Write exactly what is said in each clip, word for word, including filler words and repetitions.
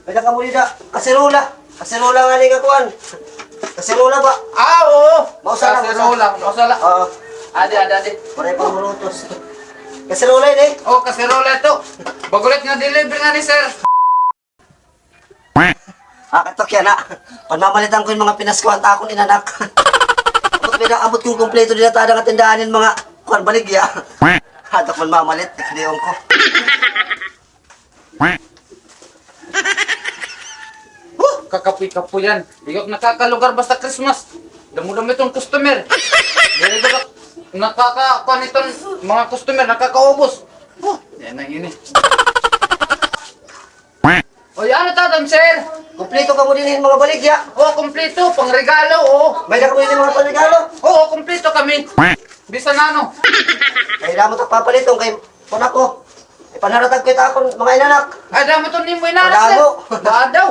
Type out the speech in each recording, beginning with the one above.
May-ada kamo dida kaserola. Kaserola ngani nga kuan. Kaserola ba? Ah, oo. Mausa la, mausa. Kaserola, mausa la. Oo. Adi, adi, adi. Waray pamurutos. Kaserola ini. Oh, kaserola ito. Bag-o la it nga deliver ngani, sir. Ah, kato kay ana. Panmamalitan ko hin mga pinaskuhan ta akon inanak. Ambot, may naabot ko hin kumpleto dida ha ada nga tindahan hin mga kuan, baligya. Hadto ak manmamalit, dion ko. Huh, kakapoy-kapoyan. Di ak nakakalugar basta Christmas. Damo-damo iton customer. Diri ba nakakakuan iton mga customer, nakakaubos. Huh, yana ini. Oy, ano ito, sir? Kumpleto kamo dinhi hin mga baligya. Oh, kumpleto, pangregalo, oh. May-ada kamo dinhi mga pangregalo? Oo, kumpleto kami. Bisan ano. Kay damo it ak papaliton kay kuan ako. Ipanharatag ko it akon mga inanak. Ay, damo iton imo inanak, sir. Damo. Damo daw.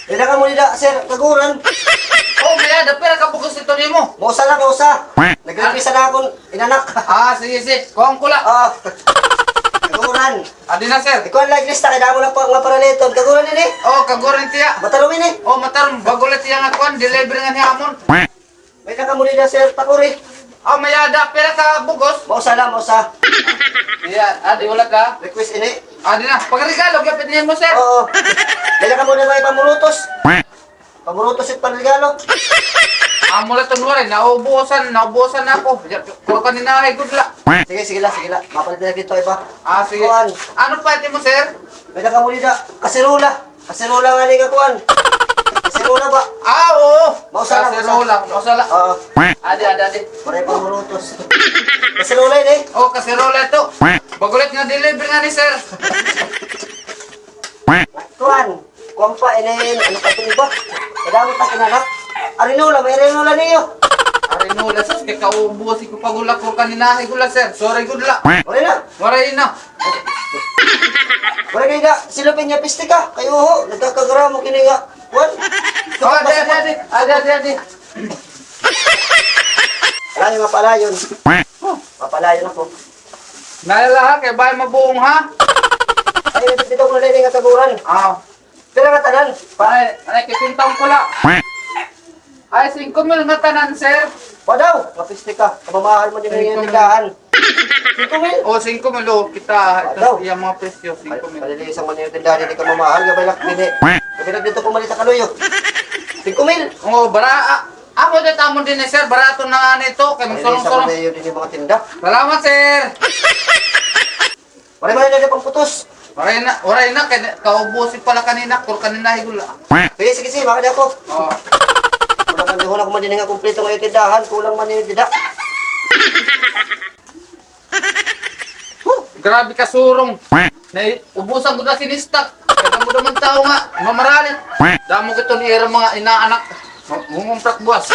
May-ada kamo dida, sir, kaguran. Oh, may-ada, pira ka bug-os iton imo? Mausa la, mausa. Nag-request na akon inanak. Ah, sige, sige. Kuhaon ko la. Ah. Kaguran. Adi na, sir. Ikuan la, lista kay damo na pa nga paraliton. Kaguran ini? Oh, kaguran tiya. Matarom ini? Oh, matarom. Bag-o la tiya nga kuan, deliver ngani ha amon. May-ada kamo dida, sir, takuri. Ah, may-ada. Pira ka bug-os? Mausa la, mausa. Iya, adi, wala ka? Request ini. Adi na. Pangregalo gihapon nimo, sir. Oo. May-ada kamo dida mga pamurutos. Pamurutos it pangregalo. Amo la iton waray, naubusan, naubusan na ako. Kurkaninahay gud la. Sige, sige la, sige la. Mapalit na kita iba. Ah, sige. Kuan. Ano pa ito mo, sir? May-ada kamo dida kaserola. Kaserola ngani nga kuan. Kaserola ba? Ah, oo. Mausa la, mausa. Kaserola, mausa la. Oo. Adi, adi, adi. Waray pamurutos. Kaserola ini? Oh, kaserola ito. Bag-o la it nga deliver ngani, sir. Kuan. Kuan pa, inin, ano pa ito iba? Kadamo it ak inanak. Arinola, may arinola niyo. Arinola, sus, kay kaubos ko pa gud la, kurkaninahay gud la, sir. Sorry gud la. Waray na. Waray na. Waray kay ka, silupin niya, piste ka. Kay uho, nagkakagramo kini nga. Kuan. Oh, adi, adi, adi. Adi, adi, adi. Alayon, mapalayon. Mapalayon ako. Nalala ha, kay bay mabuong ha. Ay, dito ko na lang nga taguran. Ah. Pira nga tanan? Ay, ay, kikintaon ko la. Ay, singko mil nga tanan, sir. Wa daw, mapiste ka. Kamamahal mo din. Singko mil. Yung tindahan. Singko mil? O, singko mil, o, kita. Wa daw. Ito, iyang mga presyo, singko mil. Malilisan mo na yung tindahan, hindi ka mamahal, nga balak, hindi. Pag dito pumalit sa kaluyo. Singko mil. O, bara, ah, amo dito, amo din, eh, sir, barato na nga nito, kay malilisan mo na yun, yung mga tinda. Salamat, sir. Waray man na pangputos. Waray na, waray na, kay kaubusi pala kanina, kurkaninahay gud la. Sige, sige, sige, makadi ako. Oo. Kulang man, kulang man din nga kumpleto nga tindahan, kulang man din tinda. Huh, grabe ka surong. Naubusan ko na sin stock. Kadamo-damo nga tawo nga mamaralit. Damo ko iton ira mga inaanak. Mumumprak buwas.